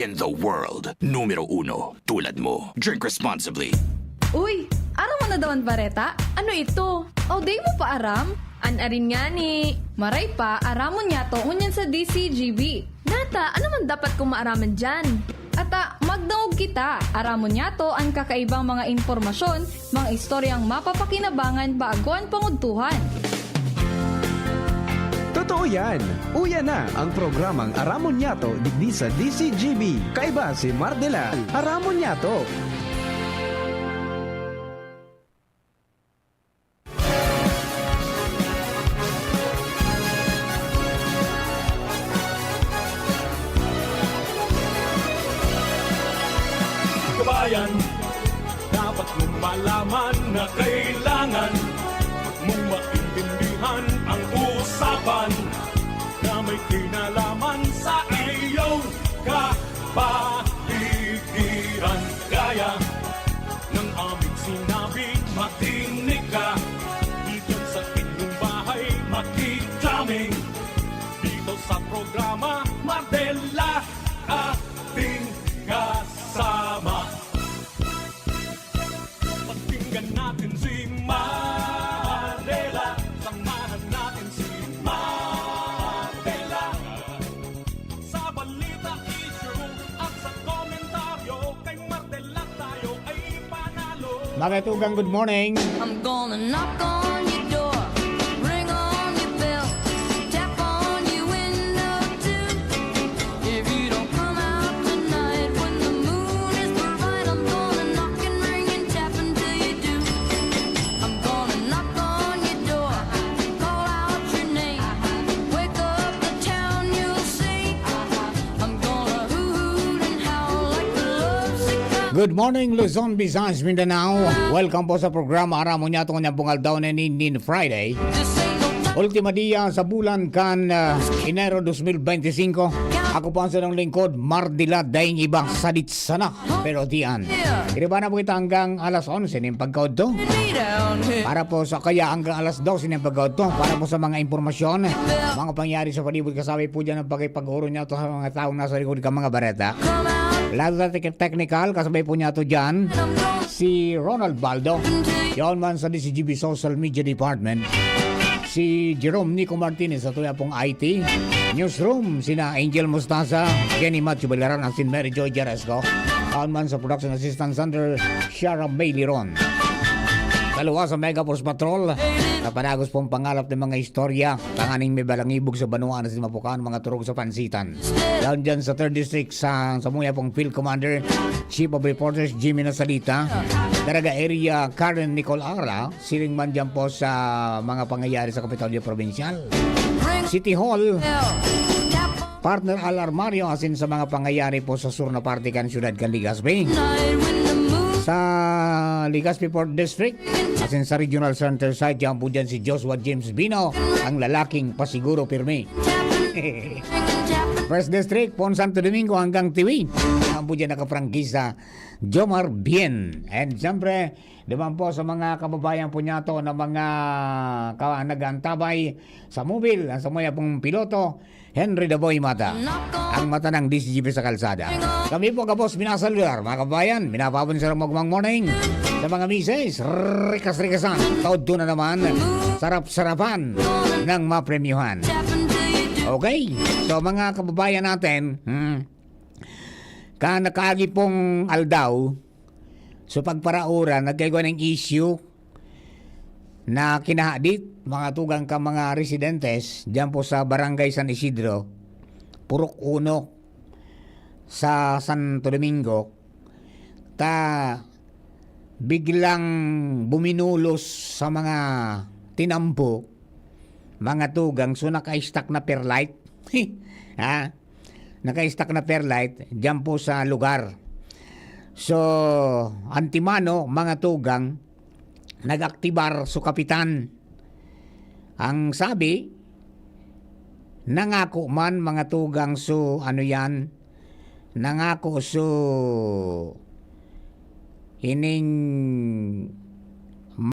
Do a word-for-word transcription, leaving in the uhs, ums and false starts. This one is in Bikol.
in the world. Numero uno, tulad mo. Drink responsibly. Uy, aram mo na daw an bareta? Ano ito? O, di mo pa aram? An arin ngani. Maray pa, aramon niyato ngunyan sa D C G B. Nata, ano man dapat kong maaraman diyan? Ata, magdangog kita. Aramon niyato an kakaibang mga impormasyon, mga istoryang mapapakinabangan bago an pangudtuhan. Totoo yan! Uya na ang programang Aramon Niyato digdi sa D C G B. Kaiba si Mardela. Aramon Niyato! Kabayan, dapat mong malaman na kailangan mong maintindihan ang usapan na may kinalaman sa iyong kapaligiran. Gaya ng aming sinabi, makinig ka. Diyan sa inyong bahay, makikita dito sa programa, Mardela, ating kasama. Pakinggan natin si Mardela, samahan natin si Mardela. Sa balita, issue, at sa komentaryo, kay Mardela tayo ay panalo. Mga tugang, good morning. I'm gonna knock on your door, ring on your bell, tap on your window too. If you don't come out tonight when the moon is bright, I'm gonna knock and ring and tap until you do. I'm gonna knock on your door, call out your name, wake up the town, you'll see. I'm gonna hoot and howl like the lovesick. Good morning, Luzon, Visayas, Mindanao. Welcome po sa programa Aramon Niyato ngayong aldaw na ini, Friday. This ain't no time. Ultima dia sa bulan kan, ah, Enero dos mil benti singko. Ako po ang sarong lingkod, Mardila, daing iba, sadit sana. Pero diyan. Iriba na po kita hanggang alas onse nin pagkaudto. Para po sa kaya hanggang alas dose nin pagkaudto. Para po sa mga impormasyon, mga pangyayari sa palibot, kasabay po dyan ang pakipag-oro niya to sa mga taong nasa likod ka mga bareta. Lalo sa tek-, technical, kasabay po niya to dyan, si Ronald Baldo. Yaon man sa D C G B Social Media Department. Si Jerome Nico Martinez sa tuya pong I T. Newsroom, sina Angel Mostaza, Jenny Matthew Balaran, asin Mary Joy Jaresco. Aon man sa Production Assistant Center, Shara May Liron. Kaluwa sa Mega Force Patrol, napanagos pong pangalap ng mga istorya, tanganing may balangibog sa banwa na si mapukaan mga turog sa pansitan. Down dyan sa third District, sa, sa muya pong Field Commander, Chief of Reporters, Jimmy Nasalita, Daraga Area, Karen Nicole Ara, siring man dyan po sa mga pangyayari sa Kapitolyo Probinsyal. City Hall, Partner Al Armario, asin sa mga pangyayari po sa sur na parte kan siyudad kan Legazpi. Sa Legazpi Fourth District, asin sa Regional Center Site, dyan po dyan si Joshua James Bino, ang lalaking pasiguro pirmi. First District, pon Santo Domingo hanggang Tiwi. Dyan po dyan nakaprangkisa, Jomar Bien. And siyempre, duman po sa mga kababayan po niyato na mga ka-, nag-aantabay sa mobil, ang sa mga pong piloto, Henry Daboy Mata, ang mata ng D C G P sa kalsada. Kami po, gabos, minasaludar, mga kabayan, minapabon sa magmang morning. Sa mga misis, rikas-rikasan, todo na naman, sarap-sarapan ng mapremyuhan. Okay? So, mga kababayan natin, hmm, ka nakaagi pong aldaw, so pagparaura, nagkaigwa ng issue na kinahadit, mga tugang ka mga residentes, dyan po sa Barangay San Isidro, Purok Uno, sa Santo Domingo, ta biglang buminulos sa mga tinampo, mga tugang, so naka-stuck na perlite. Ha? Naka-stuck na perlite dyan po sa lugar. So, antimano, mga tugang, nag-aktibar su kapitan. Ang sabi, nangako man, mga tugang, su, ano yan, nangako su ining